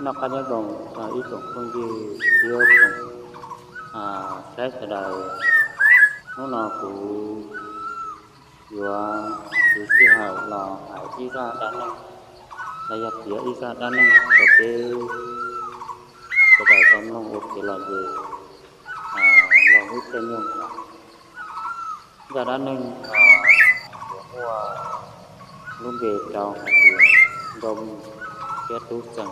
Noj qab nyob zoo rau ib tsoom phooj ywg thiab tsoom saib sawv daws. Hnub no kuv yuav siv sij hawm los hais ib zaj dab neeg, los yog piav ib zaj dab neeg rau peb sawv daws tau mloog ua kev lom zem los lub caij nyoog no. Zaj dab neeg no yuav muaj lub npe rau hais tias Nkauj Mim thiab Tub Xeem.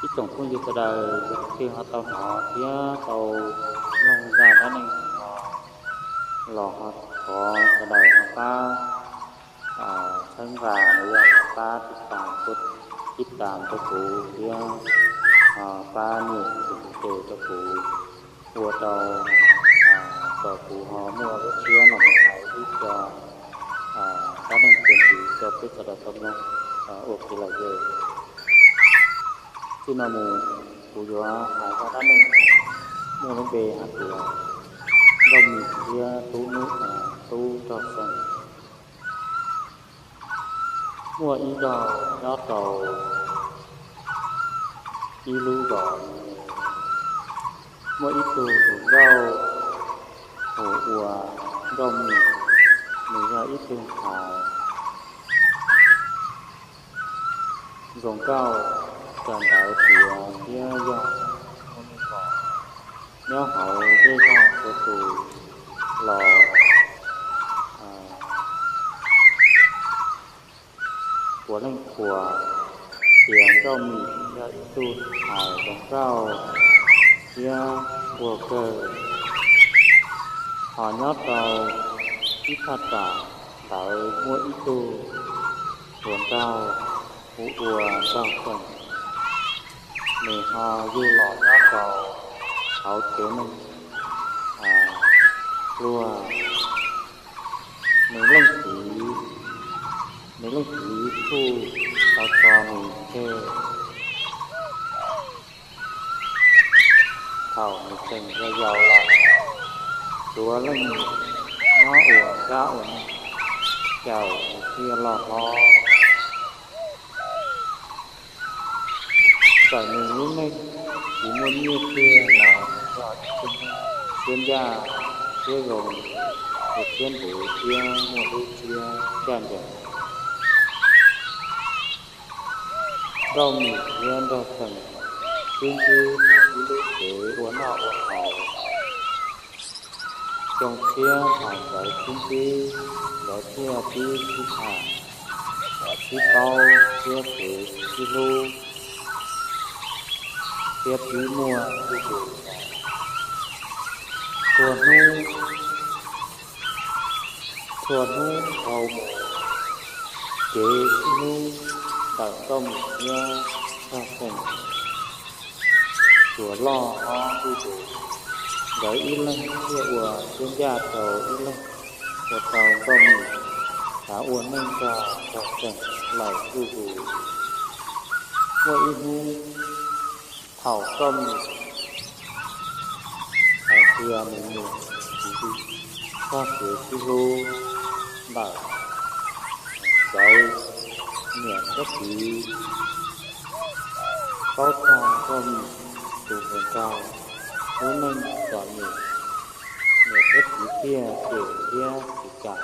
Ib tsoom phooj ywg sawv daws, yog leej twg ho tau hnov thiab tau mloog zaj dab neeg no los ho thov sawv daws ho pab txhawb nqa los yog ho pab tib tas, tib tas rau kuv thiab pab nias tus tes rau kuv, ua rau kom kuv ho muaj lub siab los mus hais ib co dab neeg txuas ntxiv rau peb sawv daws tau mloog ua kev lom zem. Txij no mus kuv yuav hais zaj dab neeg muaj lub npe hais tias Nkauj Mim thiab Tub Nub, Tub Nraug Xeem. Muaj ib zaug nyob rau ib lub zos, muaj ib tug hluas nkauj hu ua Nkauj Mim, nws yog ib tug ntxhais zoo nkauj, kawm ntawv tiav thiab yog ua neej kom nyob hauv zej zog txhua tus los puav leej qhuas tias Nkauj Mim yog ib tug ntxhais zoo nkauj thiab nquag kawg. Ho nyob rau ib thaj tsam ntawd muaj ib tug hluas nraug hu ua Nraug Xeem, nws ho yug los nyob rau hauv tsev neeg pluag. Nws leej txiv, nws leej txiv kuj tau tso nws tseg thaum nws tseem yau yau lawm, tsuav leej nyob ua kab ua noog, caum nws thiaj loj hlob. Txawm nws lub neej tsis muaj nyiaj tiag los yog ib tug neeg siab ncaj siab zoo, tus siab ntev thiab muaj lub siab ncaj ncees. Nkauj Mim thiab Nraug Xeem sib ntsib ib lub tsev ua noj ua haus. Xyoo tshiab thaum nkawd sib ntsib, nkawd thiaj pib sib tham, sib paub thiab kev sib hlub, thiab pib muaj ntu zus. Txhua hnub, txhua hnub dhau mus, kev sib hlub ntawm Nkauj Mim thiab Nraug Xeem tsuas loj hlob zuj zus. Nkawd ib leeg thiaj ua siab ncaj rau ib leeg, ua rau Nkauj Mim xav ua neej nrog Nraug Xeem lawm zuj zus. Muaj ib hnub thaum Nkauj Mim hais tias nws niam tsis nti txoj kev sib hlub ntawm nkawd niam thiab txiv, paub txog Nkauj Mim tus hluas nraug lub neej txom nyem, niam thiab txiv thiaj cem thiab tsis kam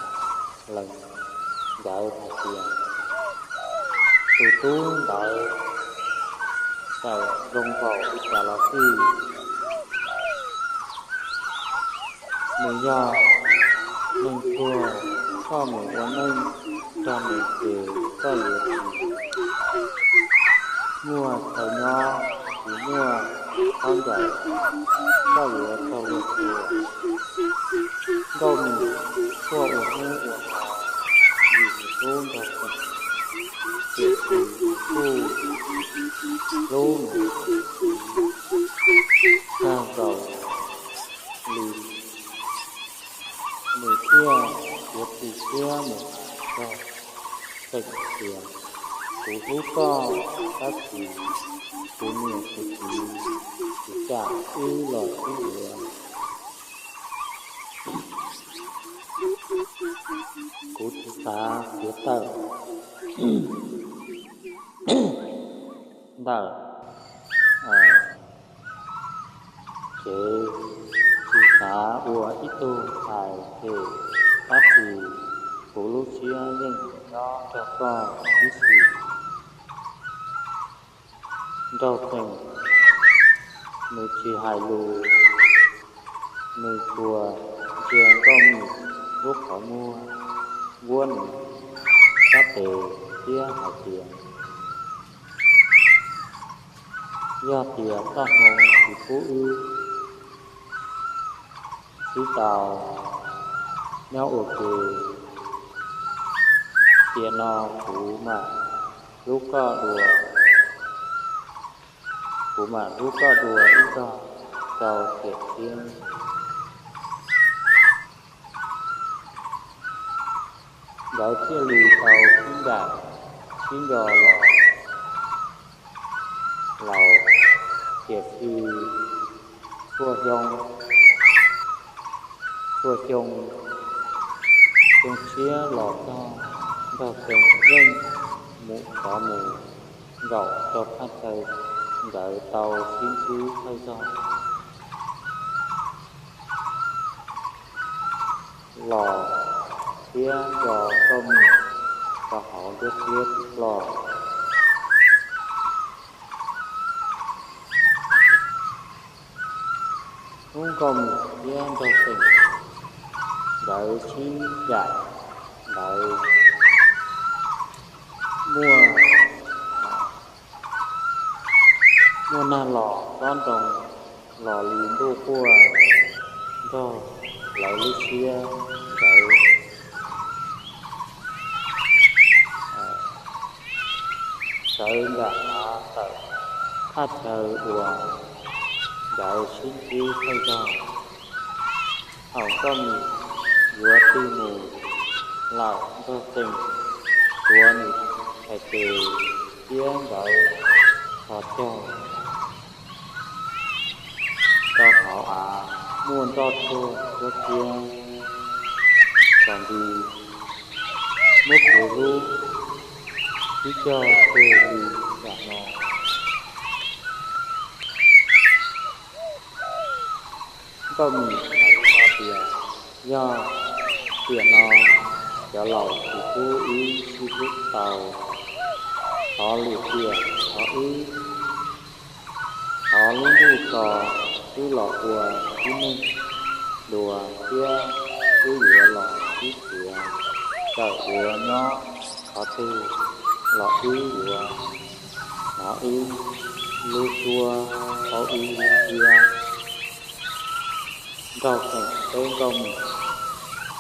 lees nkawd hais tias tus tub ntawd txawm zoo npaum li cas los xij, nws yog neeg pluag, koj mus ua neej nrog nws ces koj yuav tsis muaj chaw nyob, tsis muaj khaub ncaws, koj yuav raug luag tua. Nkauj Mim quaj ua hnub ua hmo vim nws hlub Nraug Xeem, tiam sis nws kuj hlub nws tag npaum li. Nws thiaj yuav tsis siab mus hais Nraug Xeem tias, kuv hlub koj, tab sis kuv niam kuv txiv tsis kam wb los sib yuav. Kuv tsis xav khiav tawm ntawm kev, tsis xav ua ib tug hais lus, tab sis kuv lub siab yeej nyob nrog koj ib txhis. Nraug Xeem, nws tsis hais lus, nws tsuas ntsia Nkauj Mim lub qhov muag npuab nws sab tes thiab hais tias, yog tias txoj hmoo tsis pub wb sib tau nyob ua ke, tiam no kuv mam hlub koj dua, kuv mam hlub koj dua ib zaug rau tiam thiab. Nkawd thiaj li tau sib ncaim sib nco los laus, tiam sis txhua xyoo, txhua xyoo, xyoo tshiab los txog, Nraug Xeem yeej mus rov mus nkaum rau thaj chaw nkawd tau sib ntsib thawj zaug los thiab nco Nkauj Mim rau hauv nruab siab tsis ploj. Hnub Nkauj Mim thiab Nraug Xeem nkawd sib ncaim ntawd, muaj, muaj nag los xob nroo los li ntuj quaj nrog lawv lub siab nkawd sawv nram hav tawm thaj chaw uas nkawd sib ntsib thawj zaug. Thaum Nkauj Mim yuav tig mus lawm, Nraug Xeem tuav nws txhais tes thiab nkawd txhos caug rau hauv av muaj nroj tsuag cuab ciab tsaus nti, muab kuv hlub tib co tseg li yam no. Nkauj Mim hais li no tias, yog tiam no cov laus tsis pub wb sib hlub tau, thov lwm tiam thov wb, thov lub ntuj tso wb los ua tib neeg dua thiab wb yuav los sib txiav, txawm yuav nyob qhov twg los wb yuav hnov wb lub suab paub wb lub siab. Nraug Xeem teb Nkauj Mim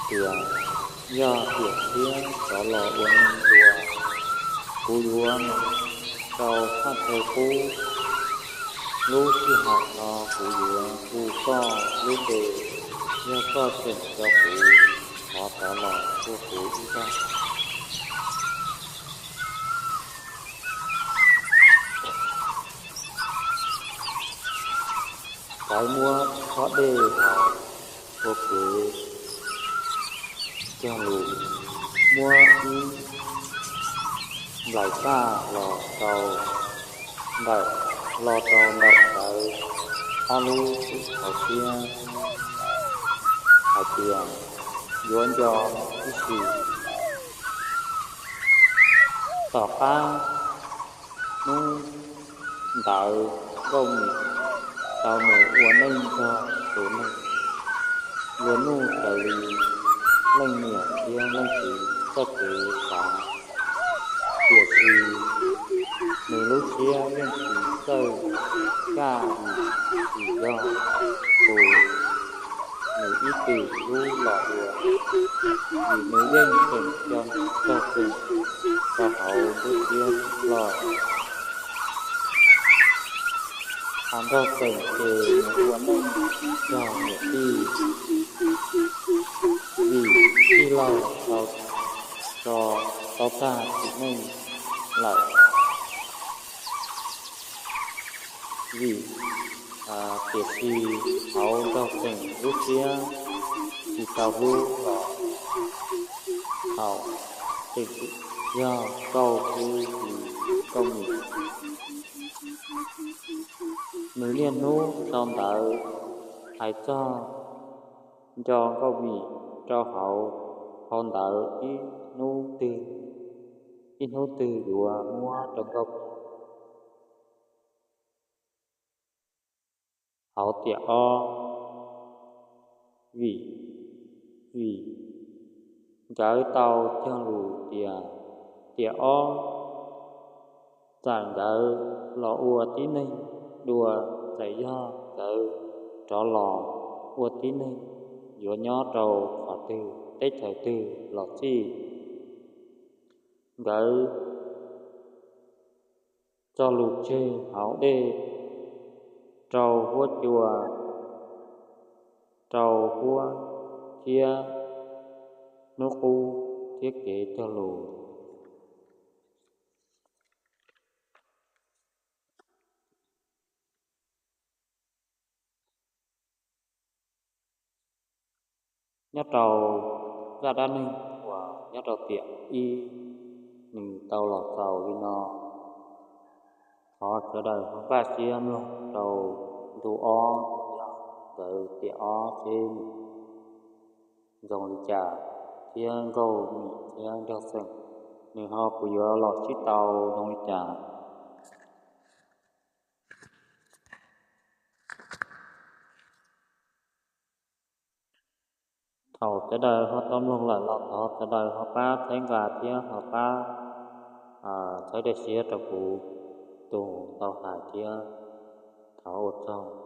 tias, yog tiam tshiab rov los ua neeg dua, kuv yuav mus rau thaj chaw qub. Lub sij hawm no kuv yuav hu koj lub npe, yog koj tseem nco kuv, thov rov los cuag kuv ib zaug. Paiv muab khob dej hauv ua kev cog lus, muab ib nplaim txaj los rau ntawm, los rau ntawm lawv ob lub txwm hauv siab hais tias, yuav nco ib sim. Tom qab hnub ntawd Nkauj Mim tau mus ua neej nrog tus neeg luag nuj raws li leej niam thiab leej txiv txoj kev xav, tiam sis nws lub siab yeej tsis txawj kaj vim tsis yog tus nws ib txwm hlub los dua, vim nws yeej tseem nco Nraug Xeem rau hauv lub siab tsis ploj. Hos Nraug Xeem ces mus ua neej nrog niam tij, vim tij laug tau tso tau tag sim neej lawm. Vim, tiam sis hauv Nraug Xeem lub siab tsis tau hlub los Thaum twg yog Nkauj Hwj Hlis Nkauj Mim. Nws niaj hnub sau ntawv hais txog nco Nkauj Mim rau hauv phau ntawv ib hnub twg, ib hnub twg yuav muab rau Nkauj Mim. Hauv tiam ob, vim, vim nkawd tau cog lus tias tiam ob txawm nkawd los ua tib neeg dua, txawm yog nkawd rov los ua tib neeg yuav nyob rau qhov twg teb chaws twg los xij, nkawd txoj lus tseg hauv dej rau huab cua, rau huab thiab hnub qub thiab kev cog lus. Nyob rau zaj dab neeg uas nyob rau tiam ib, nws tau los xaus li no. Thov sawv daws ho npaj siab mloog rau ntu ob, yog nkawd tiam ob seb nws zoo li cas thiab Nkauj Mim thiab Nraug Xeem nws ho puas yuav los sib tau zoo li cas. Thaum sawv daws ho tau mloog lawm los thov sawv daws ho pab txhawb nqa thiab ho pab txhawb daim siab rau kuv tus tau hais thiab thov ua tsaug.